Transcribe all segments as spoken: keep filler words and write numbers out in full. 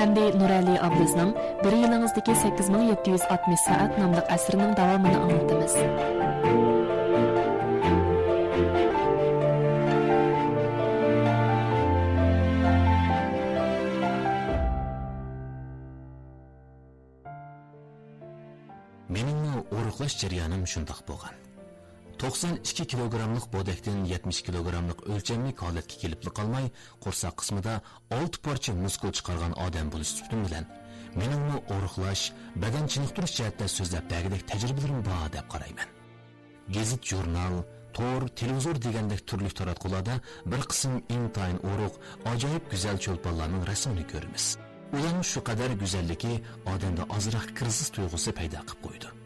ئەمدى نۇرئەلى ئابلىزنىڭ بىر يىلىڭىزدىكى سەككىز مىڭ يەتتە يۈز ئاتمىش سائەت ناملىق ئەسىرىنىڭ داۋامىنى ئاڭلىتىمىز. مېنىڭمۇ ئورۇقلاش جەريانىم شۇنداق بولغان. توقسان ئىككى كىلوگراملىق بودەكتىن يەتمىش كىلوگراملىق ئۆلچەملىك ھالەتكە كېلىپلا قالماي، قورساق قىسمىدا ئالتە پارچە مۇسكۇل چىقارغان ئادەم بولۇش سۈپىتىم بىلەن، مېنىڭمۇ ئورۇقلاش، بەدەن چېنىقتۇرۇش جەھەتتە سۆزلەپ بەرگۈدەك تەجرىبىلىرىم بار دەپ قارايمەن. گېزىت، ژۇرنال، تور، تېلېۋىزور دېگەندەك تۈرلۈك تاراتقۇلاردا بىر قىسىم ئىنتايىن ئورۇق، ئاجايىپ گۈزەل چولپانلارنىڭ رەسىمىنى كۆرىمىز. ئۇلارنىڭ شۇ قەدەر گۈزەللىكى ئادەمدە ئازراق كىرىزىس تۇيغۇسى پەيدا قىلىپ قويىدۇ.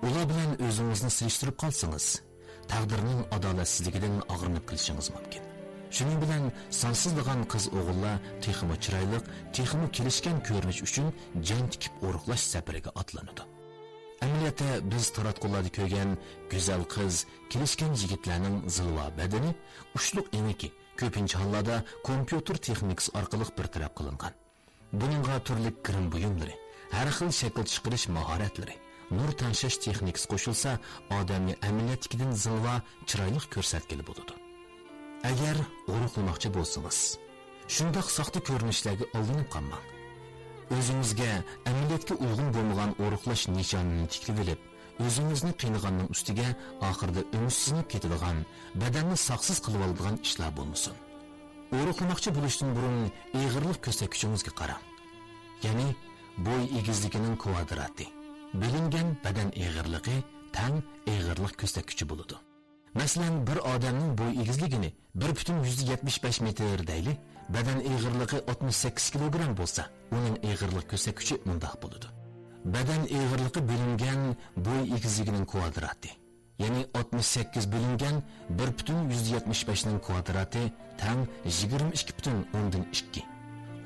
ئۇلار بىلەن ئۆزىڭىزنى سېلىشتۇرۇپ قالسىڭىز، تەقدىرنىڭ ئادالەتسىزلىكىدىن ئاغرىنىپ قېلىشىڭىز مۇمكىن. شۇنىڭ بىلەن سانسىزلىغان قىز-ئوغۇللار تېخىمۇ چىرايلىق، تېخىمۇ كېلىشكەن كۆرۈنۈش ئۈچۈن جان تىكىپ ئورۇقلاش سەپىرىگە ئاتلىنىدۇ. ئەمەلىيەتتە بىز تاراتقۇلاردا كۆرگەن گۈزەل قىز، كېلىشكەن يىگىتلەرنىڭ زىلۋا بەدىنى، ئۇچلۇق ئېڭىكى كۆپىنچە ھاللاردا كومپيۇتېر تېخنىكىسى ئارقىلىق بىر تەرەپ قىلىنغان. بۇنىڭغا تۈرلۈك گىرىم بۇيۇملىرى، ھەر خىل شەكىل چىقىرىش ماھارەتلىرى، نۇر تەڭشەش تېخنىكىسى قوشۇلسا، ئادەمنى ئەمەلىيەتتىكىدىن زىلۋا، چىرايلىق كۆرسەتكىلى بولىدۇ. ئەگەر ئورۇقلىماقچى بولسىڭىز، شۇنداق ساختا كۆرۈنۈشلەرگە ئالدىنىپ قالماڭ. ئۆزىڭىزگە ئەمەلىيەتكە ئۇيغۇن بولمىغان ئورۇقلاش نىشانىنى تىكلىۋېلىپ، ئۆزىڭىزنى قىينىغاننىڭ ئۈستىگە ئاخىرىدا ئۈمىدسىزلىنىپ كېتىدىغان، بەدەننى ساقسىز قىلىۋالىدىغان ئىشلار بولمىسۇن. ئورۇقلىماقچى بولۇشتىن بۇرۇن ئېغىرلىق كۆرسەتكۈچىڭىزگە قاراڭ. يەنى بوي ئېگىزلىكىنىڭ كۋادراتى بۆلۈنگەن بەدەن ئېغىرلىقى تەڭ ئېغىرلىق كۆرسەتكۈچى بولىدۇ. مەسىلەن، بىر ئادەمنىڭ بوي ئېگىزلىكىنى بىر پۈتۈن يۈزدە يەتمىش بەش مېتىر دەيلى، بەدەن ئېغىرلىقى ئاتمىش سەككىز كىلوگرام بولسا، ئۇنىڭ ئېغىرلىق كۆرسەتكۈچى مۇنداق بولىدۇ. بەدەن ئېغىرلىقى بۆلۈنگەن بوي ئېگىزلىكىنىڭ كۋادراتى. يەنى ئاتمىش سەككىز بۆلۈنگەن بىر پۈتۈن يۈزدە يەتمىش بەشنىڭ كۋادراتى تەڭ يىگىرمە ئىككى پۈتۈن ئوندىن ئىككى.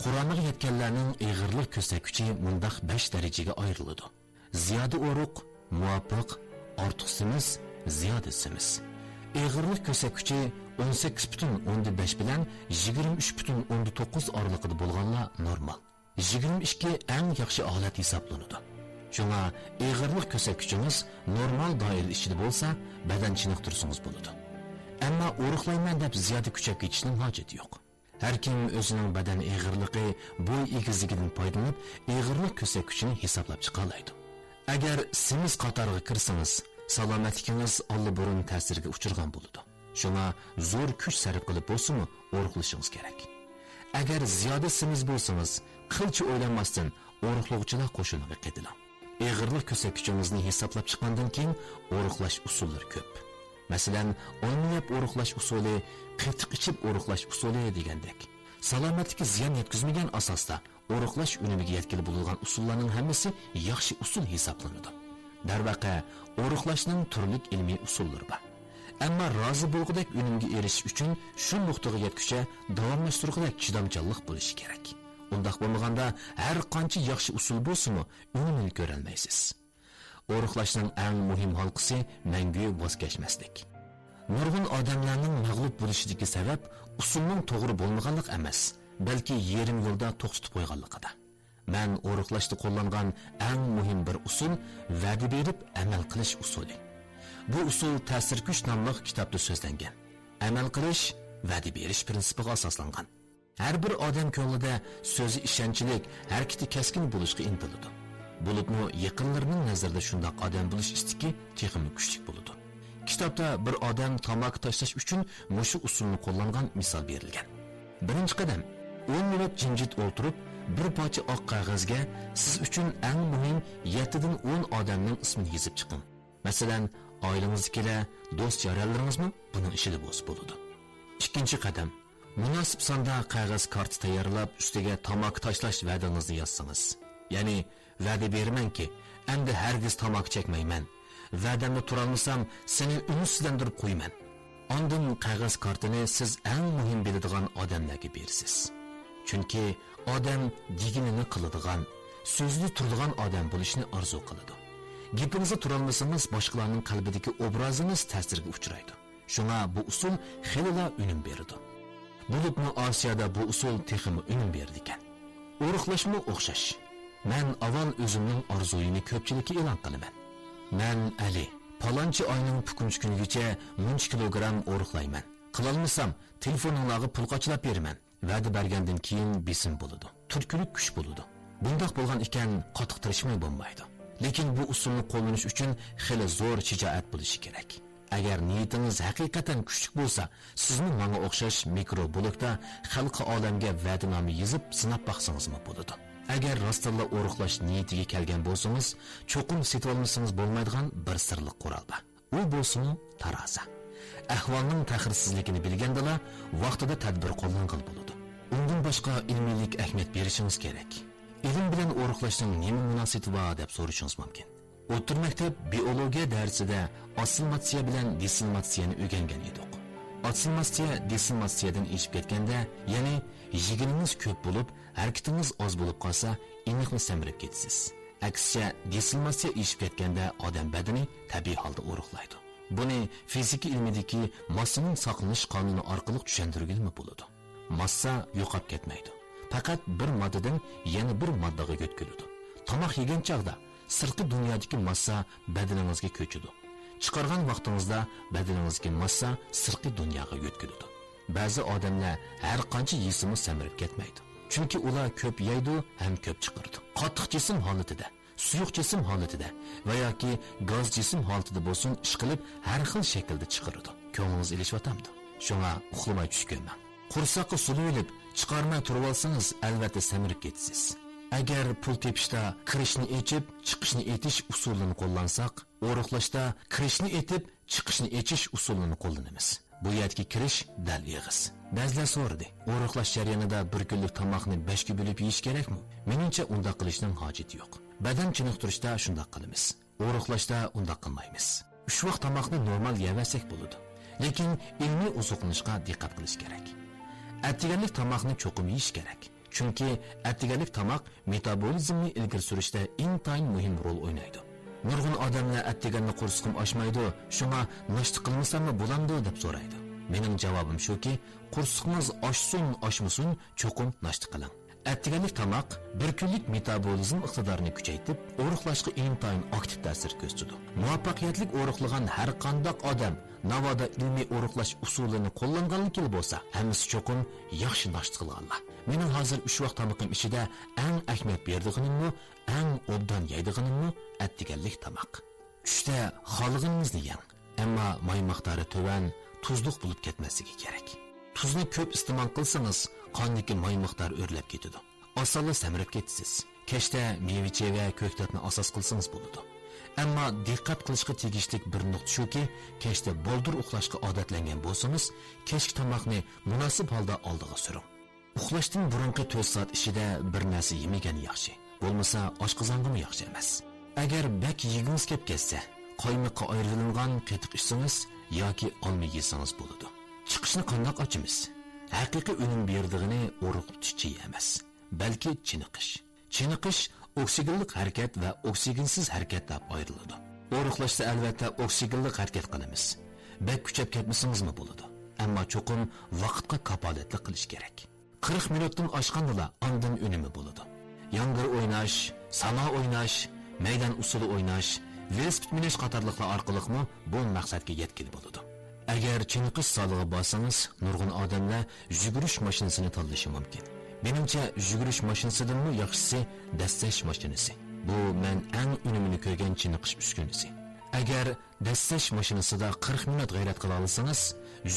قۇرامىغا يەتكەنلەرنىڭ ئېغىرلىق كۆرسەتكۈچى مۇنداق بەش دەرىجىگە ئايرىلىدۇ. زىيادە ئورۇق، مۇۋاپىق، ئارتۇق سېمىز، زىيادە سېمىز. ئېغىرلىق كۆرسەتكۈچى ئون سەككىز پۈتۈن ئوندىن بەش بىلەن يىگىرمە ئۈچ پۈتۈن ئوندىن توققۇز ئارىلىقىدا بولغانلار نورمال. يىگىرمە ئىككى ئەڭ ياخشى ھالەت ھېسابلىنىدۇ. شۇڭا ئېغىرلىق كۆرسەتكۈچىڭىز نورمال دائىرە ئىچىدە بولسا، بەدەن چېنىقتۇرسىڭىز بولىدۇ. ئەمما ئورۇقلايمەن دەپ زىيادە كۈچەپ كېتىشنىڭ ھاجىتى يوق. ھەر كىم ئۆزىنىڭ بەدەن ئېغىرلىقى، بوي ئېگىزلىكىدىن پايدىلىنىپ، ئېغىرلىق كۆرسەتكۈچىنى ھېسابلاپ چىقالايدۇ. ئەگەر سېمىز قاتارىغا كىرسىڭىز، سالامەتلىكىڭىز ئاللىبۇرۇن تەسىرگە ئۇچرىغان بولىدۇ. شۇڭا زور كۈچ سەرپ قىلىپ بولسىمۇ ئورۇقلىشىڭىز كېرەك. ئەگەر زىيادە سېمىز بولسىڭىز، قىلچە ئويلانماستىن ئورۇقلىغۇچىلار قوشۇنىغا قېتىلىڭ. ئېغىرلىق كۆرسەتكۈچىڭىزنى ھېسابلاپ چىققاندىن كېيىن ئورۇقلاش ئۇسۇللىرى كۆپ. مەسىلەن، ئالما يەپ ئورۇقلاش ئۇسۇلى، قېتىق ئىچىپ ئورۇقلاش ئۇسۇلى دېگەندەك. سالامەتلىككە زىيان يەتكۈزمىگەن ئاساستا ئورۇقلاش ئۈنۈمىگە يەتكىلى بولىدىغان ئۇسۇللارنىڭ ھەممىسى ياخشى ئۇسۇل ھېسابلىنىدۇ. دەرۋەقە، ئورۇقلاشنىڭ تۈرلۈك ئىلمىي ئۇسۇللىرى بار. ئەمما رازى بولغۇدەك ئۈنۈمگە ئېرىشىش ئۈچۈن شۇ نۇقتىغا يەتكۈچە داۋاملاشتۇرغۇدەك چىدامچانلىق بولۇشى كېرەك. ئۇنداق بولمىغاندا، ھەر قانچە ياخشى ئۇسۇل بولسىمۇ، ئۈنۈمىنى كۆرەلمەيسىز. ئورۇقلاشنىڭ ئەڭ مۇھىم ھالقىسى مەڭگۈ ۋاز كەچمەسلىك. نۇرغۇن ئادەملەرنىڭ مەغلۇپ بولۇشىدىكى سەۋەب ئۇسۇلنىڭ توغرا بولمىغانلىقى ئەمەس، بەلكى يېرىم يولدا توختىتىپ قويغانلىقىدا. مەن ئورۇقلاشتا قوللانغان ئەڭ مۇھىم بىر ئۇسۇل، ۋەدە بېرىپ ئەمەل قىلىش ئۇسۇلى. بۇ ئۇسۇل تەسىر كۈچ ناملىق كىتابتا سۆزلەنگەن. ئەمەل قىلىش، ۋەدە بېرىش پىرىنسىپىغا ئاساسلانغان. ھەر بىر ئادەم كۆڭلىدە سۆزى ئىشەنچلىك، ھەرىكىتى كەسكىن بولۇشقا ئىنتىلىدۇ. بولۇپمۇ يېقىنلىرىنىڭ نەزىرىدە شۇنداق ئادەم بولۇش ئىستىكى تېخىمۇ كۈچلۈك بولىدۇ. كىتابتا بىر ئادەم تاماكا تاشلاش ئۈچۈن مۇشۇ ئۇسۇلنى قوللانغان مىسال بېرىلگەن. بىرىنچى قەدەم، ئون مىنۇت جىمجىت ئولتۇرۇپ، بىر پارچە ئاق قەغەزگە سىز ئۈچۈن ئەڭ مۇھىم يەتتىدىن ئون ئادەمنىڭ ئىسمىنى يېزىپ چىقىڭ. مەسىلەن، ئائىلىڭىزدىكىلەر، دوست-يارەنلىرىڭىزمۇ بۇنىڭ ئىچىدە بولسا بولىدۇ. ئىككىنچى قەدەم، مۇناسىپ ساندا قەغەز كارتا تەييارلاپ، ئۈستىگە تاماكا تاشلاش ۋەدىڭىزنى يازسىڭىز. يەنى، ۋەدە بېرىمەنكى، ئەمدى ھەرگىز تاماكا چەكمەيمەن. ۋەدەمدە تۇرالمىسام، سېنى ئۈمىدسىزلەندۈرۈپ قويىمەن. ئاندىن قەغەز كارتىنى سىز ئەڭ مۇھىم بىلىدىغان ئادەملەرگە بېرىسىز. چۈنكى ئادەم دېگىنىنى قىلىدىغان، سۆزىدە تۇرىدىغان ئادەم بولۇشنى ئارزۇ قىلىدۇ. گېپىڭىزدە تۇرالمىسىڭىز، باشقىلارنىڭ قەلبىدىكى ئوبرازىڭىز تەسىرگە ئۇچرايدۇ. شۇڭا بۇ ئۇسۇل خېلىلا ئۈنۈم بېرىدۇ. بولۇپمۇ ئاسىيادا بۇ ئۇسۇل تېخىمۇ ئۈنۈم بېرىدىكەن. ئورۇقلاشمۇ ئوخشاش. مەن ئاۋۋال ئۆزۈمنىڭ ئارزۇيىنى كۆپچىلىككە ئېلان قىلىمەن. مەن ئەلى، پالانچى ئاينىڭ پۈكۈنچى كۈنىگىچە مۇنچە كىلوگرام ئورۇقلايمەن. قىلالمىسام، تېلېفونۇڭلارغا پۇل قاچىلاپ بېرىمەن. ۋەدە بەرگەندىن كېيىن بېسىم بولىدۇ، تۈرتكىلىك كۈچ بولىدۇ. بۇنداق بولغان ئىكەن، قاتتىق تىرىشماي بولمايدۇ. لېكىن بۇ ئۇسۇلنى قوللىنىش ئۈچۈن خېلى زور شىجائەت بولۇشى كېرەك. ئەگەر نىيىتىڭىز ھەقىقەتەن كۈچلۈك بولسا، سىزمۇ ماڭا ئوخشاش مىكرو بلوكتا خەلقى ئالەمگە ۋەدىنامە يېزىپ سىناپ باقسىڭىزمۇ بولىدۇ. ئەگەر راستتىنلا ئورۇقلاش نىيىتىگە كەلگەن بولسىڭىز، چوقۇم سېتىۋالمىسىڭىز بولمايدىغان بىر سىرلىق قورال بار. ئۇ بولسىمۇ تارازا. ئەھۋالنىڭ تەخىرسىزلىكىنى بىلگەندىلا، ۋاقتىدا تەدبىر قوللانغىلى بولىدۇ. ئۇندىن باشقا ئىلمىيلىك ئەھمىيەت بېرىشىڭىز كېرەك. ئىلىم بىلەن ئورۇقلاشنىڭ نېمە مۇناسىۋىتى بار، دەپ سورىشىڭىز مۇمكىن. ئوتتۇرا مەكتەپ بىئولوگىيە دەرسىدە ئاسسىمىلياتسىيە بىلەن دېسسىمىلياتسىيەنى ئۆگەنگەن ئىدۇق. ئاسسىمىلياتسىيە دېسسىمىلياتسىيەدىن ئېشىپ كەتكەندە، يەنى يېگىنىڭىز كۆپ بولۇپ، ھەرىكىتىڭىز ئاز بولۇپ قالسا، ئېنىقلا سەمرىپ كېتىسىز. ئەكسىچە، دېسسىمىلياتسىيە ئېشىپ كەتكەندە ئادەم بەدىنى تەبىئىي ھالدا ئورۇقلايدۇ. بۇنى فىزىكا ئىلمىدىكى ماسسىنىڭ ساقلىنىش قانۇنى ئارقىلىق چۈشەندۈرگىلىمۇ بولىدۇ. ماسسا يوقاپ كەتمەيدۇ. پەقەت بىر ماددىدىن يەنە بىر ماددىغا يۆتكىلىدۇ. تاماق يېگەن چاغدا سىرتقى دۇنيادىكى ماسسا بەدىنىڭىزگە كۆچىدۇ. چىقارغان ۋاقتىڭىزدا بەدىنىڭىزدىكى ماسسا سىرتقى دۇنياغا يۆتكىلىدۇ. بەزى ئادەملەر ھەر قانچە يېسىمۇ سەمرىپ كەتمەيدۇ. چۈنكى ئۇلار كۆپ يەيدۇ ھەم كۆپ چىقىرىدۇ. قاتتىق جىسىم ھالىتىدە، سۇيۇق جىسىم ھالىتىدە ۋە ياكى گاز جىسىم ھالىتىدە بولسۇن، ئىشقىلىپ ھەر خىل شەكىلدە چىقىرىدۇ. كۆڭلىڭىز ئېلىشىۋاتامدۇ؟ شۇڭا ئۇخلىماي چۈش كۆرمەڭ. قورساققا سۇلىۋېلىپ، چىقارماي تۇرۇۋالسىڭىز، ئەلۋەتتە سەمرىپ كېتىسىز. ئەگەر پۇل تېپىشتا كىرىشنى ئېچىپ، چىقىشنى ئېتىش ئۇسۇلىنى قوللانساق، ئورۇقلاشتا كىرىشنى ئېتىپ، چىقىشنى ئېچىش ئۇسۇلىنى قوللىنىمىز. بۇ يەردىكى كىرىش دەل ئېغىز. بەزىلەر سورىدى، ئورۇقلاش جەريانىدا بىر كۈنلۈك تاماقنى بەشكە بۆلۈپ يېيىش كېرەكمۇ؟ مېنىڭچە، ئۇنداق قىلىشنىڭ ھاجىتى يوق. بەدەن چېنىقتۇرۇشتا شۇنداق قىلىمىز. ئورۇقلاشتا ئۇنداق قىلمايمىز. ئۈچ ۋاق تاماقنى نورمال يەۋەرسەك بولىدۇ. لېكىن ئىلمىي ئوزۇقلىنىشقا دىققەت قىلىش كېرەك. ئەتىگەنلىك تاماقنى چوقۇم يېيىش كېرەك. چۈنكى ئەتىگەنلىك تاماق مېتابولىزمنى ئىلگىرى سۈرۈشتە ئىنتايىن مۇھىم رول ئوينايدۇ. نۇرغۇن ئادەملەر «ئەتىگەننى قورسىقىم ئاچمايدۇ، شۇڭا ناشتا قىلمىساممۇ بولامدۇ؟» دەپ سورايدۇ. مېنىڭ جاۋابىم شۇكى، قورسىقىڭىز ئاچسۇن، ئاچمىسۇن، چوقۇم ناشتا قىلىڭ. ئەتىگەنلىك تاماق بىر كۈنلۈك مېتابولىزم ئىقتىدارىنى كۈچەيتىپ، ئورۇقلاشقا ئىنتايىن ئاكتىپ تەسىر كۆرسىتىدۇ. مۇۋەپپەقىيەتلىك ئورۇقلىغان ھەر قانداق ئادەم ناۋادا ئىلمىي ئورۇقلاش ئۇسۇلىنى قوللانغانلا بولسا، ھەممىسى چوقۇم ياخشى ناشتا قىلغانلار. مېنىڭ ھازىر ئۈچ ۋاق تامىقىم ئىچىدە ئەڭ ئەھمىيەت بېرىدىغىنىممۇ، ئەڭ ئوبدان يەيدىغىنىممۇ ئەتىگەنلىك تاماق. چۈشتە خالىغىنىڭىزنى يەڭ، ئەمما ماي مىقدارى تۆۋەن، تۇزلۇق بولۇپ كەتمەسلىكى كېرەك. تۇزنى كۆپ ئىستېمال قىلسىڭىز، قاندىكى ماي مىقدارى ئۆرلەپ كېتىدۇ. ئاسانلا سەمرەپ كېتىسىز. كەچتە مېۋە-چېۋە، كۆكتاتنى ئاساس قىلسىڭىز بولىدۇ. ئەمما دىققەت قىلىشقا تېگىشلىك بىر نۇقتا شۇكى، كەچتە بالدۇر ئۇخلاشقا ئادەتلەنگەن بولسىڭىز، كەچكى تاماقنى مۇناسىپ ھالدا ئالدىغا سۈرۈڭ. ئۇخلاشتىن بۇرۇنقى تۆت سائەت ئىچىدە بىر نەرسە يېمىگەن ياخشى. بولمىسا ئاشقازانغىمۇ ياخشى ئەمەس. ئەگەر بەك يېگۈڭىز كەپ كەتسە، قايمىقى ئايرىلغان قېتىق ئىچسىڭىز ياكى ئالما يېسىڭىز بولىدۇ. چىقىشنى قانداق ئاچىمىز؟ ھەقىقىي ئۈنۈم بېرىدىغىنى ئورۇق تۇتۇش چېيى ئەمەس، بەلكى چېنىقىش. چېنىقىش ئوكسىگېنلىق ھەرىكەت ۋە ئوكسىگېنسىز ھەرىكەت دەپ ئايرىلىدۇ. ئورۇقلاشتا ئەلۋەتتە ئوكسىگېنلىق ھەرىكەت قىلىمىز. بەك كۈچەپ كەتمىسىڭىزمۇ بولىدۇ. ئەمما چوقۇم ۋاقىتقا كاپالەتلىك قىلىش كېرەك. قىرىق مىنۇتتىن ئاشقاندىلا ئاندىن ئۈنۈمى بولىدۇ. ياڭگىر ئويناش، سانا ئويناش، مەيدان ئۇسسۇلى ئويناش، ۋېلىسىپىت مىنىش قاتارلىقلار ئارقىلىقمۇ بۇ مەقسەتكە يەتكىلى بولىدۇ. ئەگەر چېنىقىش زالىغا بارسىڭىز، نۇرغۇن ئادەملەر يۈگۈرۈش ماشىنىسىنى تاللىشى مۇمكىن. مېنىڭچە، يۈگۈرۈش ماشىنىسىدىنمۇ ياخشىسى دەسسەش ماشىنىسى. بۇ مەن ئەڭ ئۈنۈمىنى كۆرگەن چېنىقىش ئۈسكۈنىسى. ئەگەر دەسسەش ماشىنىسىدا قىرىق مىنۇت غەيرەت قىلالىسىڭىز،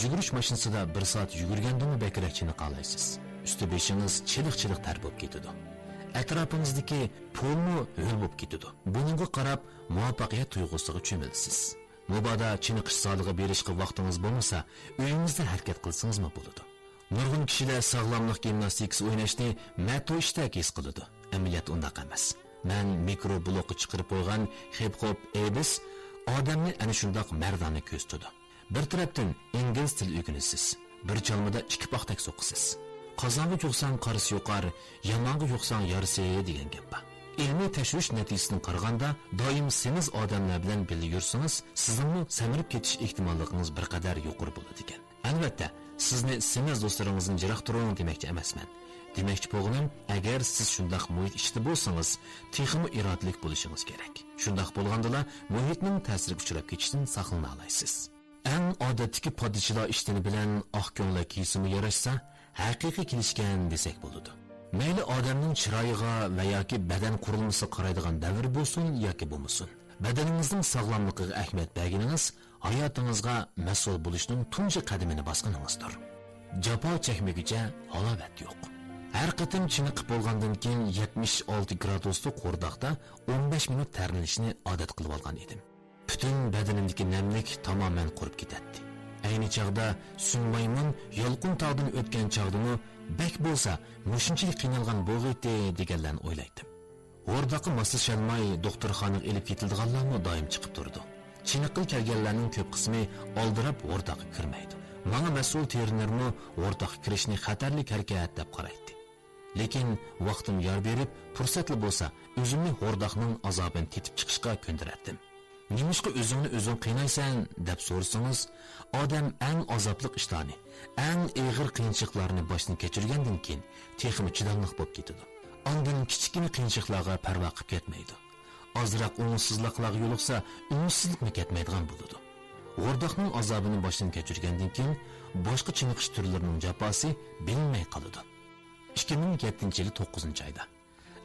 يۈگۈرۈش ماشىنىسىدا بىر سائەت يۈگۈرگەندىنمۇ بەكرەك چېنىقالايسىز. ئۈستى بېشىڭىز چىلىق-چىلىق تەر بولۇپ كېتىدۇ. ئەتراپىڭىزدىكى پولمۇ ھۆل بولۇپ كېتىدۇ. بۇنىڭغا قاراپ مۇۋەپپەقىيەت تۇيغۇسىغا چۆمۈلىسىز. مۇبادا چېنىقىش زالىغا بېرىشقا ۋاقتىڭىز بولمىسا، ئۆيىڭىزدە ھەرىكەت قىلسىڭىزمۇ بولىدۇ. نۇرغۇن كىشىلەر ساغلاملىق گىمناستىكىسى ئويناشنى مەتو ئىشتەك ھېس قىلىدۇ. ئەمەلىيەتتە ئۇنداق ئەمەس. مەن مىكرو بلوكقا چىقىرىپ قويغان خىپ خوپ ئېبىس ئادەمنى ئەنە شۇنداق مەردانە كۆرسىتىدۇ. بىر تەرەپتىن ئىنگلىز تىلى ئۆگىنىسىز. بىر چالمىدا ئىككى پاختەك سوقىسىز. قازانغا يۇقساڭ قارىسى يۇقار، يامانغا يۇقساڭ يارىسى دېگەن گەپ بار. ئىلمىي تەكشۈرۈش نەتىجىسىدىن قارىغاندا، دائىم سېمىز ئادەملەر بىلەن بىللە يۈرسىڭىز، سىزنىڭمۇ سەمرىپ كېتىش ئېھتىماللىقىڭىز بىر قەدەر يۇقىرى بولىدىكەن. ئەلۋەتتە، سىزنى سېمىز دوستلىرىڭىزدىن يىراق تۇرۇڭ دېمەكچى ئەمەسمەن. دېمەكچى بولغىنىم، ئەگەر سىز شۇنداق مۇھىت ئىچىدە بولسىڭىز، تېخىمۇ ئىرادىلىك بولۇشىڭىز كېرەك. شۇنداق بولغاندىلا مۇھىتنىڭ تەسىرىگە ئۇچراپ كېتىشتىن ساقلىنالايسىز. ئەڭ ئادەتتىكى پادىچىلار ئىشتىنى بىلەن ئاق كۆڭلەك كىيسىمۇ ياراشسا، ھەقىقىي كېلىشكەن دېسەك بولىدۇ. مەيلى ئادەمنىڭ چىرايىغا ۋە ياكى بەدەن قۇرۇلمىسىغا قارايدىغان دەۋر بولسۇن ياكى بولمىسۇن، بەدىنىڭىزنىڭ ساغلاملىقىغا ئەھمىيەت بەرگىنىڭىز ھاياتىڭىزغا مەسئۇل بولۇشنىڭ تۇنجى قەدىمىنى باسقىنىڭىزدۇر. جاپا چەكمىگۈچە ھالاۋەت يوق. ھەر قېتىم چېنىقىپ بولغاندىن كېيىن يەتمىش ئالتە گرادۇسلۇق قورداقتا ئون بەش مىنۇت تەرلىنىشنى ئادەت قىلىۋالغان ئىدىم. پۈتۈن بەدىنىمدىكى نەملىك تامامەن قۇرۇپ كېتەتتى. ئەينى چاغدا سۈن مايمۇن يالقۇن تاغدىن ئۆتكەن چاغدىمۇ بەك بولسا مۇشۇنچىلىك قىينالغان بولغىيتتى دېگەنلەرنى ئويلايتتىم. ھورداققا ماسلىشالماي دوختۇرخانىغا ئېلىپ كېتىلىدىغانلارمۇ دائىم چىقىپ تۇرىدۇ. چېنىققىلى كەلگەنلەرنىڭ كۆپ قىسمى ئالدىراپ ھورداققا كىرمەيدۇ. ماڭا مەسئۇل ترېنېرمۇ ھورداققا كىرىشنى خەتەرلىك ھەرىكەت دەپ قارايتتى. لېكىن ۋاقتىم يار بېرىپ، پۇرسەتلا بولسا، ئۆزۈمنى ھورداقنىڭ ئازابىنى تېتىپ چىقىشقا كۆندۈرەتتىم. «نېمىشقا ئۆزۈڭنى ئۆزۈڭ قىينايسەن؟» دەپ سورىسىڭىز، ئادەم ئەڭ ئازابلىق ئىشلارنى، ئەڭ ئېغىر قىيىنچىلىقلارنى باشتىن كەچۈرگەندىن كېيىن تېخىمۇ چىداملىق بولۇپ كېتىدۇ. ئاندىن كىچىككىنە قىيىنچىلىقلارغا پەرۋا قىلىپ كەتمەيدۇ. ئازراق ئوڭۇشسىزلىقلارغا يولۇقسا، ئۈمىدسىزلىكمۇ كەتمەيدىغان بولىدۇ. ھورداقنىڭ ئازابىنى باشتىن كەچۈرگەندىن كېيىن، باشقا چېنىقىش تۈرلىرىنىڭ جاپاسى بىلىنمەي قالىدۇ. ئىككى مىڭ يەتتىنچى يىلى توققۇزىنچى ئايدا.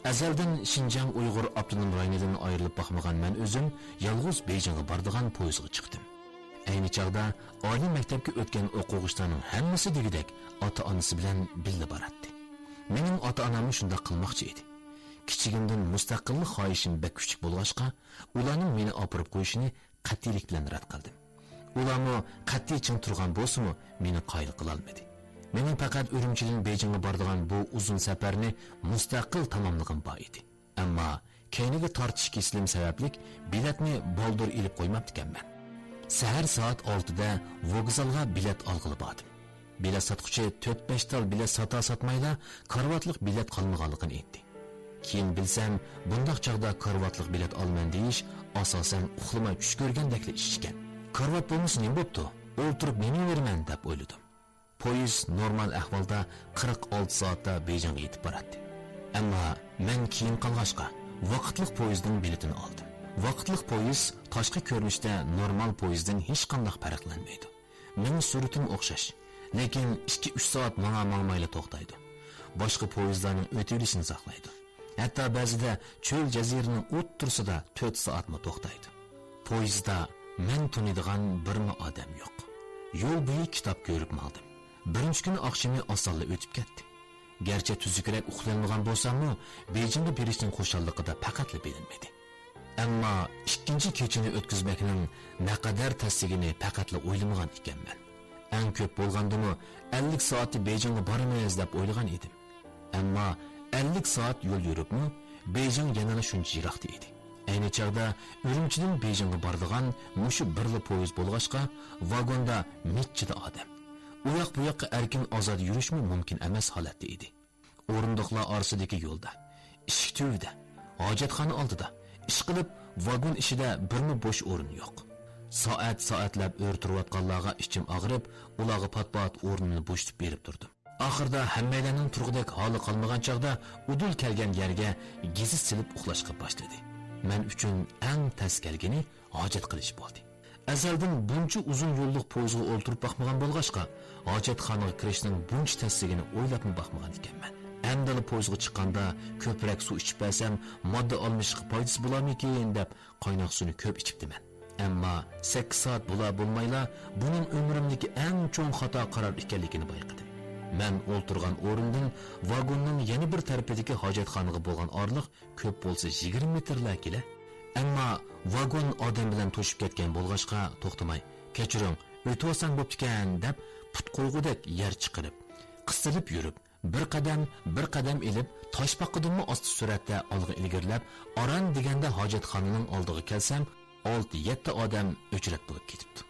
ئەزەلدىن شىنجاڭ ئۇيغۇر ئاپتونوم رايونىدىن ئايرىلىپ باقمىغان مەن ئۆزۈم يالغۇز بېيجىڭغا بارىدىغان پويىزغا چىقتىم. ئەينى چاغدا ئالىي مەكتەپكە ئۆتكەن ئوقۇغۇچىلارنىڭ ھەممىسى دېگۈدەك ئاتا-ئانىسى بىلەن بىللە باراتتى. مېنىڭ ئاتا-ئاناممۇ شۇنداق قىلماقچى ئىدى. كىچىكىمدىن مۇستەقىللىق خاھىشىم بەك كۈچلۈك بولغاچقا، ئۇلارنىڭ مېنى ئاپىرىپ قويۇشىنى قەتئىيلىك بىلەن رەت قىلدىم. ئۇلارمۇ قەتئىي چىڭ تۇرغان بولسىمۇ، مېنى قايىل قىلالمىدى. مېنىڭ پەقەت ئۈرۈمچىدىن بېيجىڭغا بارىدىغان بۇ ئۇزۇن سەپەرنى مۇستەقىل تاماملىغۇم بار ئىدى. ئەمما كەينىگە تارتىش كېسىلىم سەۋەبلىك بېلەتنى بالدۇر ئېلىپ قويماپتىكەنمەن. سەھەر سائەت ئالتىدە ۋوگزالغا بېلەت ئالغىلى باردىم. بېلەت ساتقۇچى تۆت-بەش تال بېلەت ساتا-ساتمايلا، كارىۋاتلىق بېلەت قالمىغانلىقىنى ئېيتتى. كېيىن بىلسەم، بۇنداق چاغدا كارىۋاتلىق بېلەت ئالىمەن دېيىش، ئاساسەن، ئۇخلىماي چۈش كۆرگەندەكلا ئىش ئىكەن. كارىۋات بولمىسا نېمە بوپتۇ؟ ئولتۇرۇپ نېمە يەۋېرىمەن دەپ ئويلىدىم. پويىز نورمال ئەھۋالدا قىرىق ئالتە سائەتتە بېيجىڭغا يېتىپ باراتتى. ئەمما مەن كېيىن قالغاچقا، ۋاقىتلىق پويىزنىڭ بېلىتىنى ئالدىم. ۋاقىتلىق پويىز تاشقى كۆرۈنۈشتە نورمال پويىزدىن ھېچقانداق پەرقلەنمەيدۇ. مېڭىش سۈرئىتىمۇ ئوخشاش. لېكىن ئىككى-ئۈچ سائەت ماڭا-ماڭمايلا توختايدۇ. باشقا پويىزلارنىڭ ئۆتۈۋېلىشىنى ساقلايدۇ. ھەتتا بەزىدە چۆل جەزىرىنىڭ ئوتتۇرىسىدا تۆت سائەتمۇ توختايدۇ. پويىزدا مەن تونۇيدىغان بىرمۇ ئادەم يوق. يول بويى كىتاب كۆرۈپ ماڭدىم. بىرىنچى كۈنى ئاخشىمى ئاسانلا ئۆتۈپ كەتتى. گەرچە تۈزۈكرەك ئۇخلىيالمىغان بولساممۇ، بېيجىڭغا بېرىشنىڭ خۇشاللىقىدا پەقەتلا بىلىنمىدى. ئەمما ئىككىنچى كېچىنى ئۆتكۈزمەكنىڭ نەقەدەر تەسلىكىنى پەقەتلا ئويلىمىغان ئىكەنمەن. ئەڭ كۆپ بولغاندىمۇ ئەللىك سائەتتە بېيجىڭغا بارىمىز دەپ ئويلىغان ئىدىم. ئەمما ئەللىك سائەت يول يۈرۈپمۇ، بېيجىڭ يەنىلا شۇنچە يىراقتا ئىدى. ئەينى چاغدا ئۈرۈمچىدىن بېيجىڭغا بارىدىغان مۇشۇ بىرلا پويىز بولغاچقا، ۋاگوندا مىچچىدە ئادەم. ئۇياق-بۇياققا ئەركىن-ئازادە يۈرۈشمۇ مۇمكىن ئەمەس ھالەتتە ئىدى. ئورۇندۇقلار ئارىسىدىكى يولدا، ئىشىك تۈۋىدە، ھاجەتخانا ئالدىدا، ئىشقىلىپ، ۋاگون ئىچىدە بىرمۇ بوش ئورۇن يوق. سائەت-سائەتلەپ ئۆرە تۇرۇۋاتقانلارغا ئىچىم ئاغرىپ، ئۇلارغا پات-پات ئورنۇمنى بوشىتىپ بېرىپ تۇردۇم. ئاخىرىدا ھەممەيلەننىڭ تۇرغۇدەك ھالى قالمىغان چاغدا ئۇدۇل كەلگەن يەرگە گېزىت سېلىپ ئۇخلاشقا باشلىدى. مەن ئۈچۈن ئەڭ تەس كەلگىنى ھاجەت قىلىش بولدى. ئەزەلدىن بۇنچە ئۇزۇن يوللۇق پويىزغا ئولتۇرۇپ باقمىغان بولغاچقا، ھاجەتخانىغا كىرىشنىڭ بۇنچە تەسلىكىنى ئويلاپمۇ باقمىغان ئىكەنمەن. ئەمدىلا پويىزغا چىققاندا كۆپرەك سۇ ئىچىپ بەرسەم، ماددا ئالمىشىشقا پايدىسى بولارمىكىن دەپ، قايناق سۇنى كۆپ ئىچىپتىمەن. ئەمما سەككىز سائەت بولا-بولمايلا بۇنىڭ ئۆمرۈمدىكى ئەڭ چوڭ خاتا قارار ئىكەنلىكىنى بايقىدىم. مەن ئولتۇرغان ئورۇندىن ۋاگوننىڭ يەنە بىر تەرىپىدىكى ھاجەتخانىغا بولغان ئارىلىق كۆپ بولسا يىگىرمە مېتىرلا كېلە. ئەمما ۋاگون ئادەم بىلەن توشۇپ كەتكەن بولغاچقا توختىماي، «كەچۈرۈڭ، ئۆتۈۋالساڭ بوپتىكەن» دەپ پۇت قويغۇدەك يەر چىقىرىپ، قىستىلىپ يۈرۈپ، بىر قەدەم، بىر قەدەم ئېلىپ، تاشپاقىدىنمۇ ئاستا سۈرئەتتە ئالغا ئىلگىرىلەپ، ئاران دېگەندە ھاجەتخانىنىڭ ئالدىغا كەلسەم، ئالتە-يەتتە ئادەم ئۆچرەت بولۇپ كېتىپتۇ.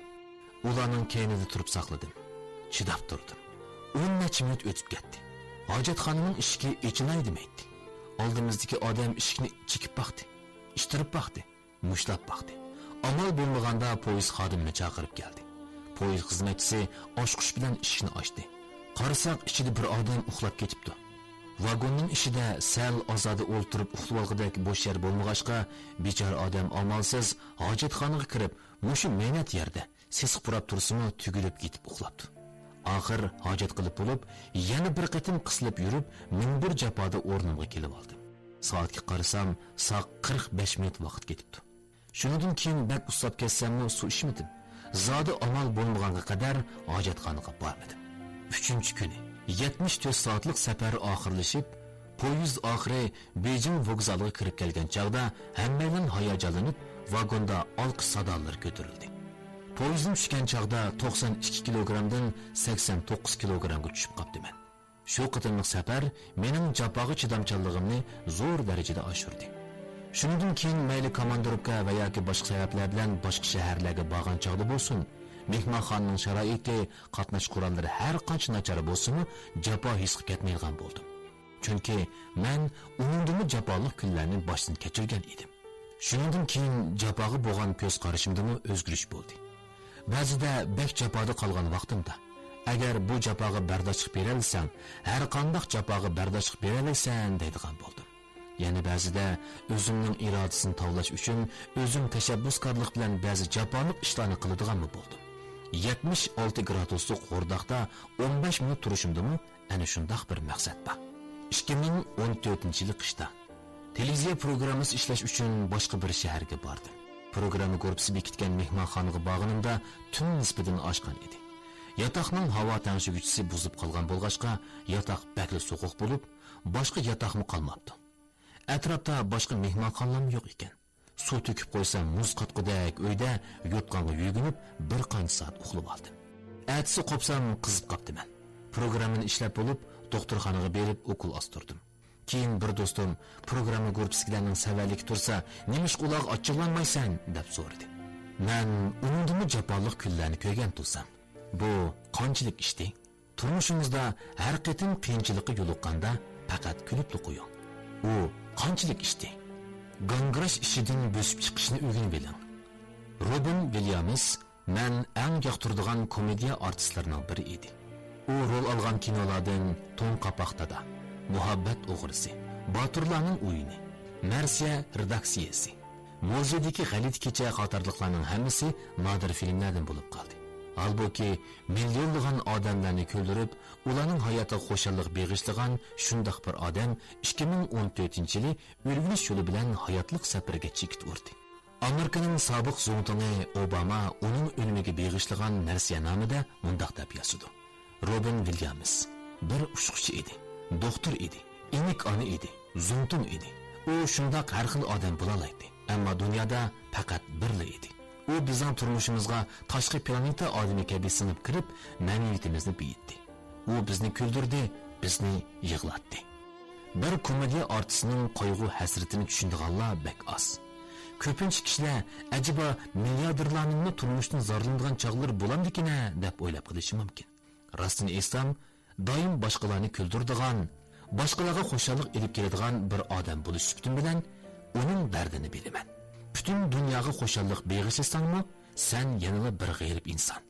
ئۇلارنىڭ كەينىدە تۇرۇپ ساقلىدىم. چىداپ تۇردۇم. ئون نەچچە مىنۇت ئۆتۈپ كەتتى. ھاجەتخانىنىڭ ئىشىكى ئېچىلاي دېمەيتتى. ئالدىمىزدىكى ئادەم ئىشىكنى چېكىپ باقتى. ئىتتىرىپ باقتى. مۇشتلاپ باقتى. ئامال بولمىغاندا پويىز خادىمىنى چاقىرىپ كەلدى. پويىز خىزمەتچىسى ئاچقۇچ بىلەن ئىشىكنى ئاچتى. قارىساق، ئىچىدە بىر ئادەم ئۇخلاپ كېتىپتۇ. ۋاگوننىڭ ئىچىدە سەل ئازادە ئولتۇرۇپ ئۇخلىۋالغۇدەك بوش يەر بولمىغاچقا، بىچارە ئادەم ئامالسىز ھاجەتخانىغا كىرىپ، مۇشۇ مەينەت يەردە سېسىق پۇراپ تۇرسىمۇ، تۈگۈلۈپ يېتىپ ئۇخلاپتۇ. ئاخىر ھاجەت قىلىپ بولۇپ، يەنە بىر قېتىم قىسىلىپ يۈرۈپ، مىڭ بىر جاپادا ئورنۇمغا كېلىۋالدىم. سائەتكە قارىسام، ساق قىرىق بەش مىنۇت ۋاقىت كېتىپتۇ. شۇنىڭدىن كېيىن بەك ئۇسساپ كەتسەممۇ سۇ ئىچمىدىم. زادى ئامال بولمىغانغا قەدەر ھاجەتخانىغا بارمىدىم. ئۈچىنچى كۈنى، يەتمىش تۆت سائەتلىك سەپەر ئاخىرلىشىپ، پويىز ئاخىرى بېيجىڭ ۋوگزالىغا كىرىپ كەلگەن چاغدا ھەممەيلەن ھاياجانلىنىپ، ۋاگوندا ئالقىش سادالىرى كۆتۈرۈلدى. پويىزدىن چۈشكەن چاغدا توقسان ئىككى كىلوگرامدىن سەكسەن توققۇز كىلوگرامغا چۈشۈپ قاپتىمەن. شۇ قېتىملىق سەپەر مېنىڭ جاپاغا چىدامچانلىقىمنى زور دەرىجىدە ئاشۇردى. شۇنىڭدىن كېيىن مەيلى كاماندىروپكا ۋە ياكى باشقا سەۋەبلەر بىلەن باشقا شەھەرلەرگە بارغان چاغدا بولسۇن، مېھمانخانىنىڭ شارائىتى، قاتناش قوراللىرى ھەر قانچە ناچار بولسىمۇ، جاپا ھېس قىلىپ كەتمەيدىغان بولدۇم. چۈنكى مەن ئۇنىڭدىنمۇ جاپالىق كۈنلەرنى باشتىن كەچۈرگەن ئىدىم. شۇنىڭدىن كېيىن جاپاغا بولغان كۆز قارىشىمدىمۇ ئۆزگىرىش بولدى. بەزىدە بەك جاپادا قالغان ۋاقتىمدا، ئەگەر بۇ جاپاغا بەرداشلىق بېرەلىسەڭ، ھەر قانداق جاپاغا بەرداشلىق بېرەلەيسەن دەيدىغان بولدۇم. يەنە بەزىدە ئۆزۈمنىڭ ئىرادىسىنى تاۋلاش ئۈچۈن ئۆزۈم تەشەببۇسكارلىق بىلەن بەزى جاپالىق ئىشلارنى قىلىدىغانمۇ بولدۇم. يەتمىش ئالتە گرادۇسلۇق غورداقتا ئون بەش مىنۇت تۇرۇشۇمدىمۇ ئەنە شۇنداق بىر مەقسەت بار. ئىككى مىڭ ئون تۆتىنچى يىلى قىشتا تېلېۋىزىيە پروگراممىسى ئىشلەش ئۈچۈن باشقا بىر شەھەرگە باردىم. پروگرامما گۇرۇپپىسى بېكىتكەن مېھمانخانىغا بارغىنىمدا تۈن نىسبىدىن ئاشقان ئىدى. ياتاقنىڭ ھاۋا تەڭشىگۈچىسى بۇزۇپ قالغان بولغاچقا، ياتاق بەكلا سوغۇق بولۇپ، باشقا ياتاقمۇ قالماپتۇ. ئەتراپتا باشقا مېھمانخانىلارمۇ يوق ئىكەن. سۇ تۆكۈپ قويسام مۇز قاتقۇدەك ئۆيدە يوتقانغا يۆگىنىپ بىر قانچە سائەت ئۇخلىۋالدىم. ئەتىسى قوپسام قىزىپ قاپتىمەن. پروگراممىنى ئىشلەپ بولۇپ، دوختۇرخانىغا بېرىپ ئوكۇل ئاستۇردۇم. كېيىن بىر دوستۇم، «پروگرامما گۇرۇپپىسىدىكىلەرنىڭ سەۋەنلىكى تۇرسا، نېمىشقا ئۇلارغا ئاچچىقلانمايسەن؟» دەپ سورىدى. مەن ئۇنىڭدىنمۇ جاپالىق كۈنلەرنى كۆرگەن تۇرسام. بۇ قانچىلىك ئىشتى؟ تۇرمۇشىڭىزدا ھەر قېتىم قىيىنچىلىققا يولۇققاندا پەقەت كۈلۈپلا قويۇڭ. ئۇ قانچىلىك ئىشتى؟ گاڭگىراش ئىچىدىن بۆسۈپ چىقىشنى ئۆگىنىۋېلىڭ. روبىن ۋىليامس مەن ئەڭ ياقتۇرىدىغان كومېدىيە ئارتىسلىرىنىڭ بىرى ئىدى. ئۇ رول ئالغان كىنولاردىن توڭ قاپاق دادا، مۇھەببەت ئوغرىسى، باتۇرلارنىڭ ئويۇنى، مەرسىيە رېداكسىيەسى، مۇزېيدىكى غەلىتە كېچە قاتارلىقلارنىڭ ھەممىسى نادىر فىلىملەردىن بولۇپ قالدى. ھالبۇكى، مىليونلىغان ئادەملەرنى كۈلدۈرۈپ، ئۇلارنىڭ ھاياتىغا خۇشاللىق بېغىشلىغان شۇنداق بىر ئادەم ئىككى مىڭ ئون تۆتىنچى يىلى ئۆلۈۋېلىش يولى بىلەن ھاياتلىق سەپىرىگە چېكىت ئۇردى. ئامېرىكىنىڭ سابىق زۇڭتۇڭى ئوباما ئۇنىڭ ئۆلۈمىگە بېغىشلىغان مەرسىيەنامىدە مۇنداق دەپ يازىدۇ: روبىن ۋىليامس بىر ئۇچقۇچى ئىدى، دوختۇر ئىدى، ئېنىك ئانا ئىدى، زۇڭتۇڭ ئىدى. ئۇ شۇنداق ھەر خىل ئادەم بولالايتتى، ئەمما دۇنيادا پەقەت بىرلا ئىدى. ئۇ بىزنىڭ تۇرمۇشىمىزغا تاشقى پلانېتا ئادىمى كەبى سىڭىپ كىرىپ، مەنىۋىيىتىمىزنى بېيىتتى. ئۇ بىزنى كۈلدۈردى، بىزنى يىغلاتتى. بىر كومېدىيە ئارتىسىنىڭ قايغۇ-ھەسرىتىنى چۈشىنىدىغانلار بەك ئاز. كۆپىنچە كىشىلەر، «ئەجەبا، مىلياردېرلارنىڭمۇ تۇرمۇشتىن زارلىنىدىغان چاغلىرى بولامدىكىن-ھە؟» دەپ ئويلاپ قېلىشى مۇمكىن. راستىنى ئېيتسام، دائىم باشقىلارنى كۈلدۈرىدىغان، باشقىلارغا خۇشاللىق ئېلىپ كېلىدىغان بىر ئادەم بولۇش سۈپىتىم بىلەن ئۇنىڭ دەردىنى بىلىمەن. پۈتۈن دۇنياغا خۇشاللىق بېغىشلىساڭمۇ، سەن يەنىلا بىر غېرىب ئىنسان.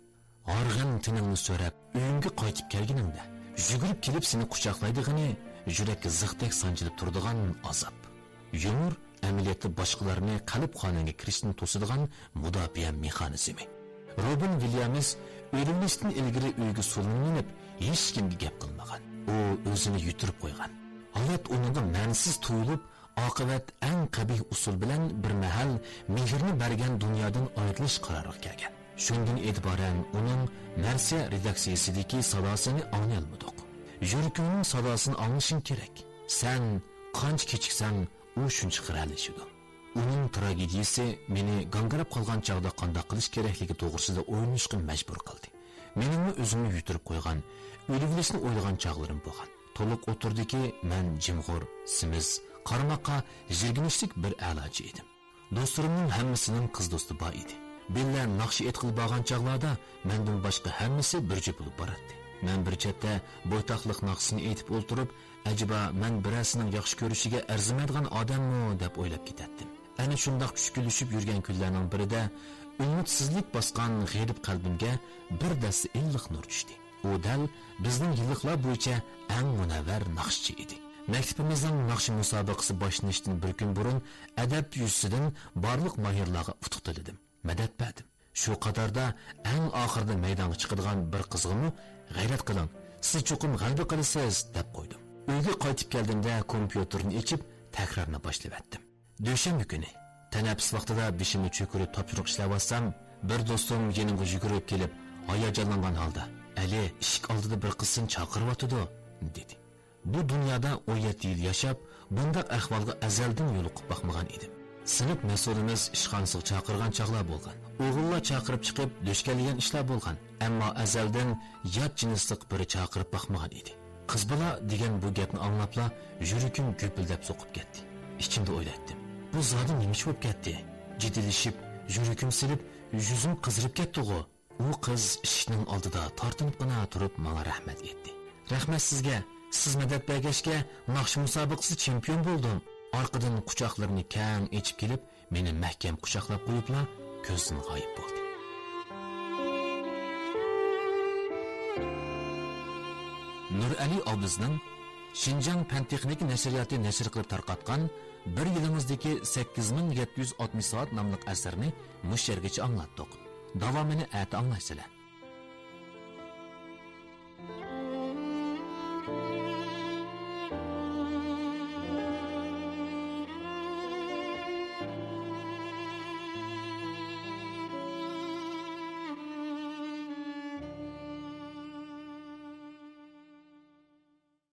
ھارغىن تېنىڭنى سۆرەپ، ئۆيۈڭگە قايتىپ كەلگىنىڭدە، يۈگۈرۈپ كېلىپ سېنى قۇچاقلايدىغىنى يۈرەككە زىختەك سانجىلىپ تۇرىدىغان ئازاب. يۇمۇر ئەمەلىيەتتە باشقىلارنى قەلبخانىڭگە كىرىشتىن توسىدىغان مۇداپىئە مېخانىزمى. روبىن ۋىليامس ئۆلۈۋېلىشتىن ئىلگىرى ئۆيگە سولىنىپ مېنىپ، ھېچكىمگە گەپ قىلمىغان. ئۇ ئۆزىنى يۈتۈرۈپ قويغان. ھايات ئۇنىڭغا مەنىسىز تۇيۇلۇپ، ئاقىۋەت ئەڭ قەبىھ ئۇسۇل بىلەن بىر مەھەل مېھرىنى بەرگەن دۇنيادىن ئايرىلىش قارارىغا كەلگەن. شۇندىن ئېتىبارەن ئۇنىڭ مەرسىيە رېداكسىيىسىدىكى ساداسىنى ئاڭلىيالمىدۇق. يۈرىكىڭنىڭ ساداسىنى ئاڭلىشىڭ كېرەك. سەن قانچە كېچىكسەڭ، ئۇ شۇنچە خىرەلىشىدۇ. ئۇنىڭ تراگېدىيىسى مېنى گاڭگىراپ قالغان چاغدا قانداق قىلىش كېرەكلىكى توغرىسىدا ئويلىنىشقا مەجبۇر قىلدى. مېنىڭمۇ ئۆزۈمنى يۈتۈرۈپ قويغان، ئۆلۈۋېلىشنى ئويلىغان چاغلىرىم بولغان. تولۇق ئوتتۇرىدىكى مەن جىمغۇر، سېمىز، قارىماققا يىرگىنچلىك بىر ئەلاچى ئىدىم. دوستلىرىمنىڭ ھەممىسىنىڭ قىز دوستى بار ئىدى. بىللە ناخشا ئېيتقىلى بارغان چاغلاردا مەندىن باشقا ھەممىسى بىر جۈپ بولۇپ باراتتى. مەن بىر چەتتە بويتاقلىق ناخشىسىنى ئېيتىپ ئولتۇرۇپ، ئەجەبا مەن بىرەرسىنىڭ ياخشى كۆرۈشىگە ئەرزىمەيدىغان ئادەممۇ دەپ ئويلاپ كېتەتتىم. ئەنە شۇنداق چۈشكۈنلىشىپ يۈرگەن كۈنلەرنىڭ بىرىدە ئۈمىدسىزلىك باسقان غېرىب قەلبىمگە بىر دەستە ئىللىق نۇر چۈشتى. ئۇ دەل بىزنىڭ يىللىقلار بويىچە ئەڭ مۇنەۋۋەر ناخشىچى ئىدى. مەكتىپىمىزنىڭ ناخشا مۇسابىقىسى باشلىنىشتىن بىر كۈن بۇرۇن ئەدەپ يۈزىسىدىن بارلىق ماھىرلارغا ئۇتۇق تىلىدىم، مەدەت بەردىم. شۇ قاتاردا ئەڭ ئاخىرىدا مەيدانغا چىقىدىغان بىر قىزغىمۇ «غەيرەت قىلىڭ، سىز چوقۇم غەلىبە قىلىسىز» دەپ قويدۇم. ئۆيگە قايتىپ كەلدىمدە كومپيۇتېرنى ئېچىپ تەكرارنى باشلىۋەتتىم. دۈشەنبە كۈنى. تەنەپپۇس ۋاقتىدا بېشىمنى چۆكۈرۈپ تاپشۇرۇق ئىشلەۋاتسام، بىر دوستۇم يېنىمغا يۈگۈرۈپ كېلىپ، ھاياجانلانغان ھالدا، «ئەلى، ئىشىك ئالدىدا بىر قىز سېنى چاقىرىۋاتىدۇ» دېدى. بۇ دۇنيادا ئون يەتتە يىل ياشاپ، بۇنداق ئەھۋالغا ئەزەلدىن يولۇقۇپ باقمىغان ئىدىم. سىنىپ مەسئۇلىمىز ئىشخانىسىغا چاقىرغان چاغلار بولغان. ئوغۇللار چاقىرىپ چىقىپ، دۈش كەلگەن ئىشلار بولغان. ئەمما ئەزەلدىن يات جىنسلىق بىرى چاقىرىپ باقمىغان ئىدى. قىز بالا دېگەن بۇ گەپنى ئاڭلاپلا يۈرىكىم گۈپۈلدەپ سوقۇپ كەتتى. ئىچىمدە ئويلايتتىم، بۇ زادى نېمە ئىش بولۇپ كەتتى؟ جىددىيلىشىپ، يۈرىكىم سېلىپ، يۈزۈم قىزىرىپ كەتتىغۇ؟ ئۇ قىز ئىشىكنىڭ ئالدىدا تارتىنىپقىنا تۇرۇپ ماڭا رەھمەت ئېيتتى. رەھمەت سىزگە، سىز مەدەت بەرگەچكە، ناخشا مۇسابىقىسى چېمپىيون بولدۇم. ئارقىدىن قۇچاقلىرىنى كەڭ ئېچىپ كېلىپ، مېنى مەھكەم قۇچاقلاپ قويۇپلا كۆزدىن غايىب بولدى. نۇرئەلى ئابلىزنىڭ شىنجاڭ پەن تېخنىكا نەشرىياتى نەشر قىلىپ تارقاتقان «بىر يىلىڭىزدىكى سەككىز مىڭ يەتتە يۈز ئاتمىش سائەت» ناملىق ئەسەرنى مۇشۇ يەرگىچە ئاڭلاتتۇق. داۋامىنى ئەتە ئاڭلايسىلەر.